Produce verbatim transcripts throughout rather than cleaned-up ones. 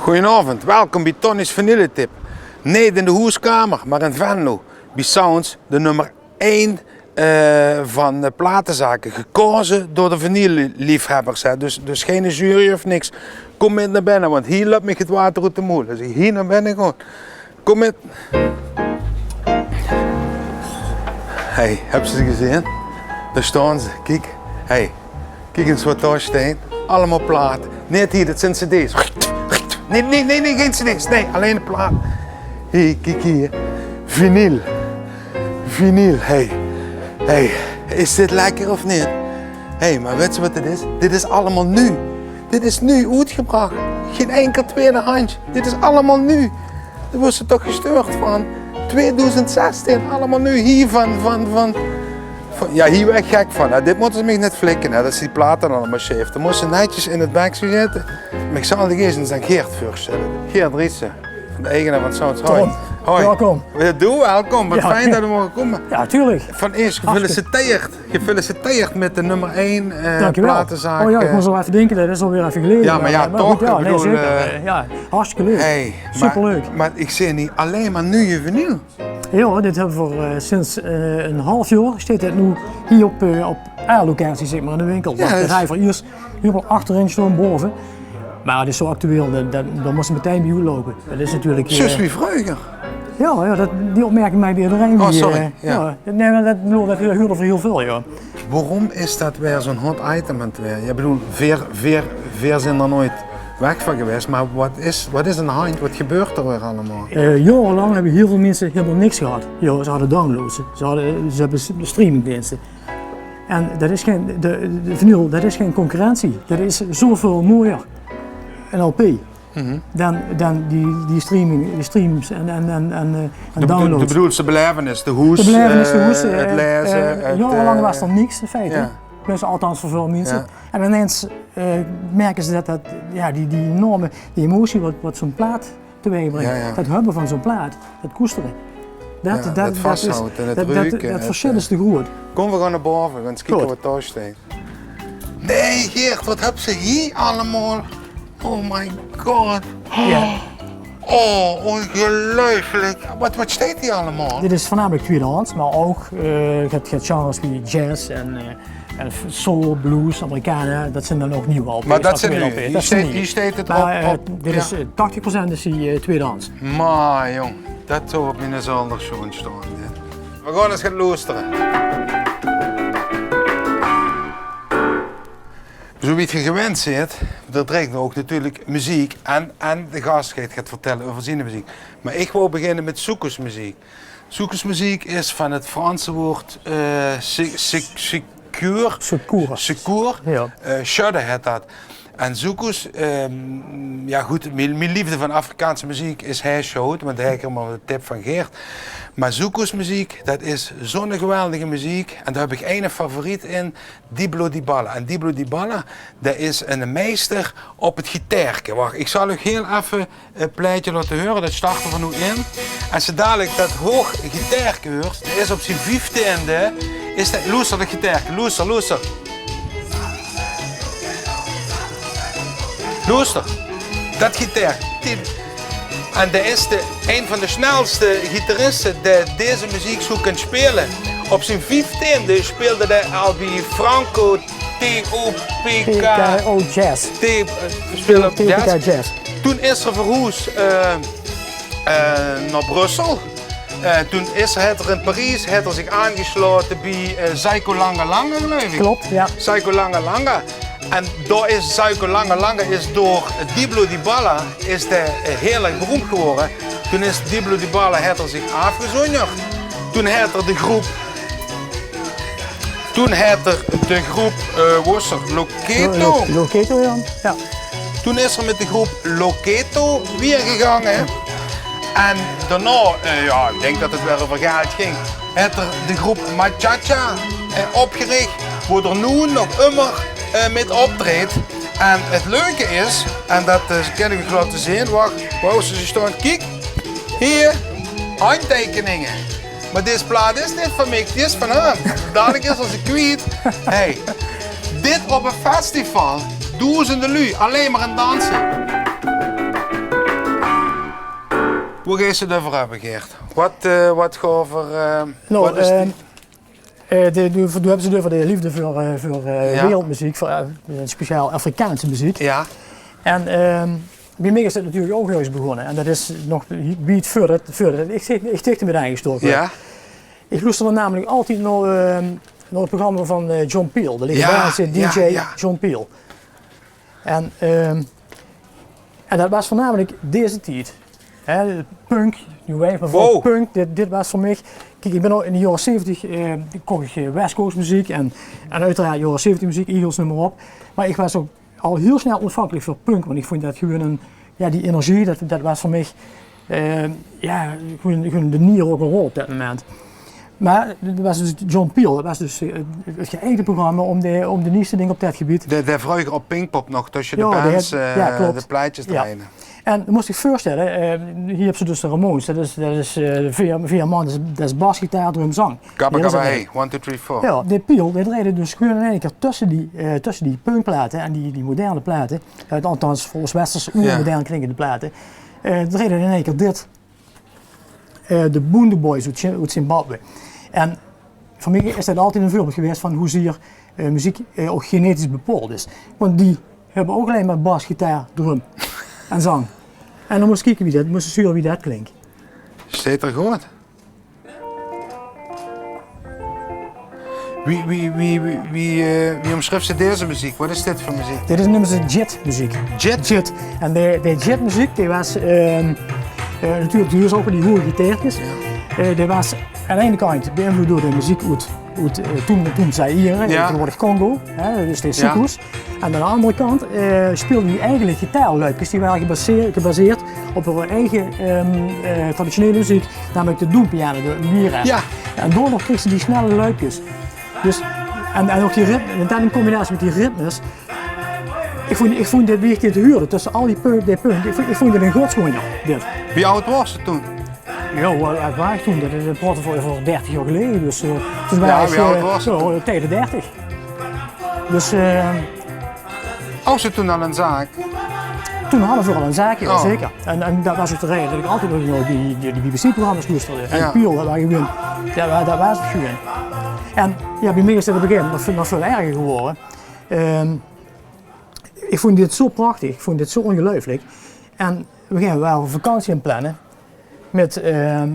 Goojenaovend, welkom bie Tonnie's Vinyletip. Neet in de hoeskamer, mer in Venlo. Bie Sounds, de nummer ein, eh, van de platezake. Gekaoze door de vinyl-liefhebbers, hè. Dus, dus geine jury of niks. Kom mit nao binne, want hie löp mich 't water oet de moel. Es ich hie nao binne gaon. Kom mit. Hey, höbs se ze gezeen? Dao staon ze. Kiek. Hey. Kiek ins wat dao steit. Allemaol plate. Neet hie, dat zeen cd's. Nae, nae, nae, nae, gein cd's. Nae, allein de plate. Hie, kiek hie. Vinyl. Vinyl, hey. Hey, is dit lekker of neet? Hey, mer wits se wat dit is? Dit is allemaol nuuj. Dit is nuuj oetgebrach. Gein inkel twiede handj. Dit is allemaol nuuj. Dao waers se toch gesteurd van? Twiedoezend zestien, allemaol nuuj. Hie van, van, van, van, jao, hie waer ich gek van. Hè. Dit mótte ze mich neet flikke, hè, dat ze die plate allemaol sjeef. Dan mós se netjes in 't bekske zitte. Mer ich zal dich ins aan Geert veurstelle. Geert Driessen, van de eigenaar van Sounds. Hoi. Tom, hoi. Welkom. Jao, doe, welkom. Wat fijn dat se moge kómme. Jao, tuurlik. Van eers gefeliciteerd. Gefeliciteerd mit de nummer ein, eh, platezaak. Dank je wel. Oh jao, ich mós al effe dinke, dat is alweer effe geleje. Jao, mer jao, toch, good, jao, ich bedoel, zeker. Eh, jao, hartstikke leuk. Hey, superleuk. Mer ich zeen hie allein mer nuuj vinyl. Jao, dit höbbe v'r, eh, sinds, eh, ein haaf jaor steit dit noe hie op, eh, op ein locatie, zègk mer, in de winkel. Jao, dat höbbe v'r iers hielemaol achterin staon, baove. Mer 't is zo actueel, dat, dat, dao mós se metein bie oetloupe. Dat is natuurlik, eh, zjus wie vreuger. Jao, jao, dat, die opmerking maak ederein. Oh, sorry. Jao. Nae, mer dat, bedoel, dat huurde v'r hiel väöl, jao. Waorom is dat weer zo'n hot item aan 't waere? Jao, bedoel, veer, veer, veer zeen d'r noeit weg van gewaes, mer wat is, wat is aan de handj? Wat gebeurt d'r weer allemaol? Eh, jaorelang höbbe hiel väöl minse hielemaol niks gehad. Jao, ze hadde downloads, ze hadde, ze höbbe s-, streamingdeenste. En dat is gein, de, de vinyl, dat is gein concurrentie. Dat is zoväöl mooier. Ein lp. Dan, dan die, die streaming, die streams en, en, en, en, eh, en downloads. De bedoels de belaevenis, de hoes, de belaevenis, de hoes, eh, 't laeze, eh, jaorelang waas d'r niks in feite. Jao. Tenminste, althans veur väöl minse. Jao. En ineins, eh, merke ze dat, dat, jao, die, die enorme, die emotie wat, wat zo'n plaat teweegbringk. Jao, jao. Dat höbbe van zo'n plaat, dat koestere. Dat, dat, dat vashawwe en 't ruke, dat versjil is te groeat. Kóm, veer gaon nao bove, gaon ins kieke wat dao steit. Nae, Geert, wat höbs se hie allemaol? Oh my god. Jao. Oh, ongeluifelik. Wat, wat steit hie allemaol? Dit is veurnamelik twiedehands, mer ouch, eh, get, get genres wie jazz en, eh, en f-, soul, blues, Americana. Dat zeen dan ouch nuuj lp's. Mer dat zeen nuuj. Hie steit 't op, eh, dit is, eh, tachtig procent is hie, eh, twiedehands. Mer jóng, dat zów op miene zolder sjoon staon, hè. Veer gaon ins gaon loestere. Zo wie geer gewend zeet, d'r dreig ouch natuurlik meziek en, en de gas geit get vertèlle euver zien meziek. Mer ich wou beginne mit soukous-meziek. Soukous-meziek is van 't Franse waord, eh, se-, se-, secours. Secours. Secours. Jao. Eh, sjudde hèt dat. En soukous, ehm, jao good, mien, mien leefde van Afrikaanse meziek is hei sjout, want dao höb ich mer de tip van Geert. Mer soukous-meziek, dat is zo'n geweldige meziek. En dao höb ich eine favoriet in. Diblo Dibala. En Diblo Dibala, dat is eine meister op 't gitaerke. Wach, ich zal uch hiel effe 't plaetje laote heure. Dat starte v'r noe in. En es se dalik dat hoog gitaerke heurs, dat is op zien viefteinde, is dat, loester, dat gitaerke, loester, loester. Loester, dat gitaerke. En dae is de, ein van de snelste gitariste dae deze meziek zoe kan speule. Op zien viefteinde speelde dae al bie Franco T O P K. T O P K Jazz. T-, eh, speelde T O P K Jazz. Jazz. Toen is 'r verhoes, eh, eh, nao Brussel. Eh, toen is 'r, haet 'r in Paries, haet 'r zich aangesjlaote bie, eh, Psycho Langa Langa, geluif ich. Klop, jao. Psycho Langa Langa. En dao is Psycho Langa Langa is door Diblo Dibala is dae, eh, hiel erg beroemp gewore. Toen is Diblo Dibala, haet 'r zich aafgezónjerd. Toen haet 'r de groep, toen haet 'r de groep, eh, wo is 'r? Loketo. Lo-, Loketo, jao. Jao. Toen is 'r mit de groep Loketo wiejer gegange. En daonao, eh, jao, ich dink dat 't weer euver geldj ging. Haet 'r de groep Machacha, eh, opgerich, wo 'r noe nog ummer, eh, mit optreedt. En 't leuke is, en dat, eh, kan ich uch laote zeen, wach, wo is ze staon? Kiek, hie, handjteikeninge. Mer dees plaat is neet van mich, die is van häöm. Dalik is 'r ze kwiet. Hey, dit op ein festival, doezende luuj, allein mer aan 't danse. Boe geis se 't euver höbbe, Geert? Wat, eh, wat gaon v'r, eh, Noe, wat is eh, die eh, de, de, doe höbs 't euver de leefde veur, eh, veur eh, Ja. Wereldmeziek, veur eh, speciaal Afrikaanse meziek. Ja. En eh, bie mich is 't natuurlik ouch örges begós. En dat is nog wied veurdat, veurdat ich, ich dich d'rmit aangestoke höb. Ja. Ich loesterde namelik altied nao eh, nao 't programma van eh, John Peel, de legendarische Ja, ja, D J ja. John Peel. En eh, en dat waas veurnamelik deze tied. Hè, punk, new wave, mer veural Wow. punk, dit, dit waas veur mich. Kiek, ich bin al in de jaore zeventig, eh, koch ich eh, West Coast meziek en, en oeteraard jaore zeventig meziek, Eagles, neum mer op. Mer ich waas ouch al hiel snel oontvankelik veur punk, want ich vónj dat gewoon ein, ja, die energie, dat, dat waas veur mich eh, ja, gewoon, gewoon de nie rock'n'roll op dat moment. Mer dat waas dus John Peel, dat waas dus eh, 't geëikte programma óm de, óm de nieste dinger op dat gebied. De, de vreuger op Pinkpop nog tösse de Ja, de bands had- eh, ja, klop. de plaetjes Ja. dreide. En dan mós se dich veurstelle, eh, hie höbs se dus de Ramones, dat is, dat is eh, veer, veer man, dat is, dat is bas, gitaar, drum, zang. Gabba Die Gabba hele Hey, one, two, three, four. Ja, de Peel, dae dreide dus gewoon in eine kier tösse die, eh, tösse die punkplate en die, die moderne plate, eh, althans volges westers Ja. oermodern klinkende plate, eh, dreide in eine kier dit. Eh, de Boondoe Boys oet Zi-, oet Zimbabwe. En veur mich is dat altied ein veurbeeld gewaes van hoezeer eh, meziek eh, ouch genetisch bepaold is. Want die höbbe ouch allein mer bas, gitaar, drum en zang. En dan mós se kieke wie dat, mós se zure wie dat klink. Steit 'r good. Wie, wie, wie, wie, wie, eh, wie ómsjriefs se deze meziek? Wat is dit veur meziek? Dit is, neume ze jit-meziek. Jit? Jit. En de, de jit-meziek, die waas eh, eh, natuurlik, die huurs se ouch bie die hoge gitaartjes. Ja. Eh, die waas aan de eine kantj beïnvloed door de meziek oet, oet eh, toen, toen Zaïre, Ja. tegenwoordig Congo, hè, dus de Ja. soukous. En aan de andere kantj eh, speelde die eigelik gitaarluipkes, die ware gebaseerd, gebaseerd op häör eige eh, eh, traditionele meziek, namelik de doompiano, de mbira. Ja. En daodoor kreeg se die snelle luipkes. Dus, en, en ouch die ritme, en dan in combinatie mit die ritmes. Ich vónj, ich vónj dit, wie ich dit huurde, tösse al die punk, die punk, ich vónj, ich vónj dit ein godswónjer, dit. Wie aad waors se toen? Ja, wie aad waas ich toen? Dat is, eh, praote v'r euver dertig jaor geleje, dus eh, volges mich Ja, waas wie ich aad eh, waors se ja, toen? Taenge de dertig. Dus eh, Haws se toen al ein zaak? Toen hadde v'r al ein zaak, ja, Oh. zeker. En, en dat waas ouch de raeje dat ich altied nog nao die, die, die B B C-programma's loesterde. En Ja. Peel, dat waas gewoon, ja, dat, dat waas 't gewoon. En ja, bie mich is dat op ein gegaeve moment nog, nog väöl erger gewore. Ehm, ich vónj dit zo prachtig, ich vónj dit zo óngeluifelik. En op ein gegaeve moment ware v'r vakantie aan 't planne mit, ehm,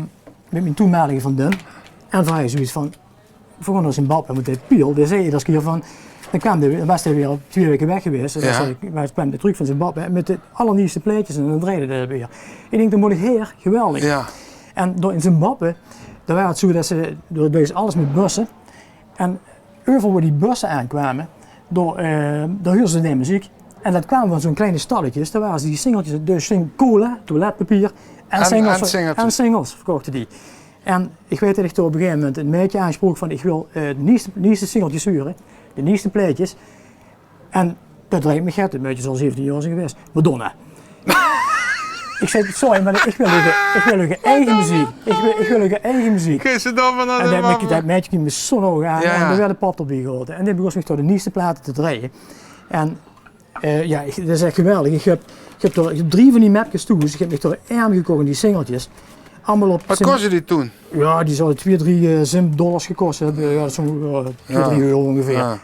mit mien toenmalige vriendin. En v'r hadde zoeiets van, v'r gaon nao Zimbabwe, want dae Peel, dae zag eder kier van, dan kwaam dae, dan waas dae weer al twieë waeke weg gewaes. En Ja. dan zag ich, waas, kwaam dae trök van Zimbabwe mit de allernieste plaetjes en dan dreide dae dat weer. Ich dink, dat mót ich heer, geweldig. Ja. En dao in Zimbabwe, dao waas 't zo dat se, dao, dao is alles mit busse. En euveral wo die busse aankwamen, dao, eh, dao huurs se de meziek. En dat kwaam van zo'n kleine stalletjes, dao ware die singeltjes, dus sing-, cola, toiletpapier en En, singles en ver-, singeltjes. en singles verkochte die. En ich weit dat ich toen op ein gegaeve moment ein maedje aansprook van: "Ich wil eh, de nieste, nieste singeltjes hure, de nieste plaetjes." En dat dreig mich get, dat maedje zal zeventien jaor zeen gewaes. Madonna. Ich zag: "Sorry, mer ich wil eur, ich wil eur eige meziek. Ich wil, ich wil eur eige meziek." Geis se dan van En dat maedje, dat maedje keek mich zo'n ouge aan Ja, en ja. d'r woort de pap d'rbie gehaoje. En dae begós mich door de nieste plate te dreie. En eh, ja, ich, dat is ech geweldig. Ich höb, ich höb d'r, ich höb drie van die mepkes thoes. Ich höb mich d'r ein kocht en die singeltjes. Allemaol op Wat Zim- kosde die toen? Ja, die zouwe twieë, drie eh, Zim-dollars gekos höbbe. Ja, dat is zo'n eh, twieë, Ja. drie euro óngeveer. Ja.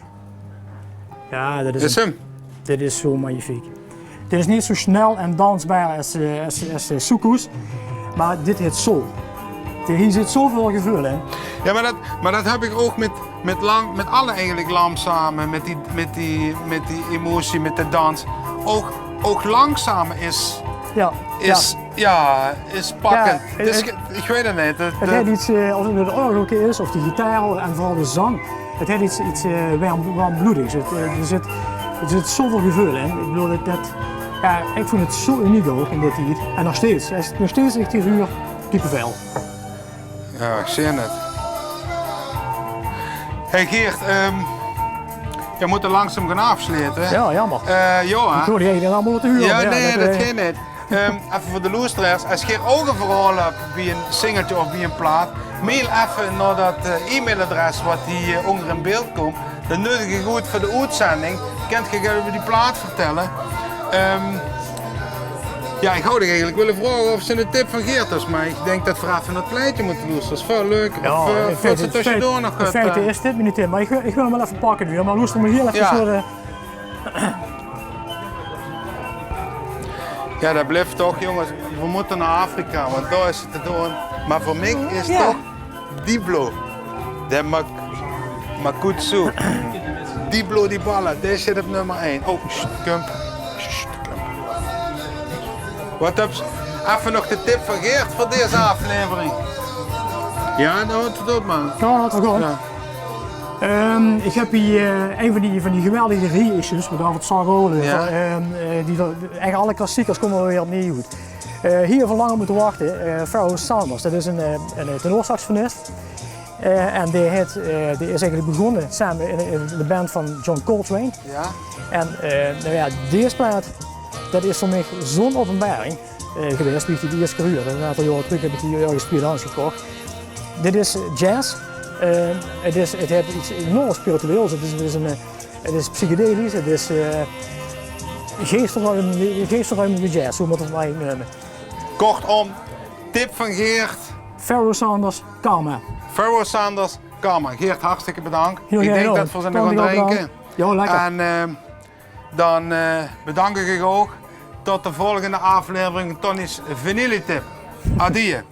Ja, dat is Is 'm? Dit is zo magnifiek. Dit is neet zo snel en dansbaar es, eh, es, es, eh, soukous, mer dit haet soul. Dit, hie zit zoväöl geveul in. Ja, mer dat, mer dat höb ich ouch mit, mit lang, mit alle eigelik langzame, mit die, mit die, mit die emotie, mit de dans. Ouch, ouch langzame is, Ja, is, ja, is pakkend. Ja, 't is het, ge-, ich weit 't neet. 't, 't 't haet get, eh, of 't noe 't orgelke is, of die gitaar, en veural de zang. 't Haet get, get eh, werm, wermbloedigs. 't, eh, d'r zit, d'r zit zoväöl geveul in. Ich bedoel, dat, dat, ja, ich vónj 't zo uniek ouch in dae tied. En nog steeds. Es, nog steeds ich die huur, kippevel. Ja, ich zeen 't. Hey Geert, ehm, veer mótte langzaam gaon aafsloete. Ja, jaomer. Eh, ja, hè? Ich hoor die eigelik allemaol te hure, Ja, mer ja, nae, dat, dat eh, geit neet. Ehm, effe veur de loesteraars, es geer ouch ein verhaol höb bie ein singeltje of bie ein plaat, mail effe nao dat eh, e-mailadres wat hie eh, ónger in beeld kump. Dan nudig ich uch oet veur de oetzending. Kènt geer get euver die plaat vertèlle. Ehm, Jao, ich haw dich eigelik wille vraoge of se 'ne tip van Geert höbs, mer ich dink det v'r effe nao 't plaetje mótte loestere. Is väöl leuker. Jao, of, eh, in feite, tussendoor nog in feite, eh, is dit mien tip, mer ich wil, ich wil 'm waal effe pakke noe, mer loester mer hiel effe nao de... Jao, det blif toch, jónges, v'r mótte nao Afrika, want dao is 't te doon. Mer veur mich is toch Diblo. De Mak-, Makutsu. Diblo Dibala, dae zit op nummer ein. Oh, sst, kump. Sst, kump. Waat höbs se? Effe nog de tip van Geert veur deze aflevering. Jao, dan houw 't op, man. Jao, det is good. Jao. Ehm, ich höb hie, eh, ein van die, van die geweldige reissues, waat David Sargole, ehm, eh, die, eigelik alle klassiekers kómme weer opnuuj oet. Eh, hie höbbe v'r lang op mótte wachte. Eh, Pharoah Sanders, det is ein, eh, ein, eh, tenorsaxofonist. Eh, en dae haet, eh, dae is eigelik begós same in, in de band van John Coltrane. Jao. En, eh, noe jao, dees plaat, det is veur mich zo'n openbaring, eh, gewaes, wie ich die de ierste kier huurde. Ein aantal jaor trök höb ich die örges tweedehands gekoch. Dit is jazz. Eh, 't is, 't haet get enorm spiritueels. 't Is, 't is ein, eh, 't is psychedelisch, 't is, eh, geesverruimende, geesverruimende jazz, zoe mót ich 't mer eigelik neume. Kortom, tip van Geert. Pharoah Sanders, Karma. Pharoah Sanders, Karma. Geert, hartstikke bedank. Hiel gaer gedaon. Ich dink det v'r ze nog gaon drinke. Jao, lekker. En, eh, dan, eh, bedank ich uch ouch. Tot de volgende aflevering Tonnie's Vinyltip. Adieë.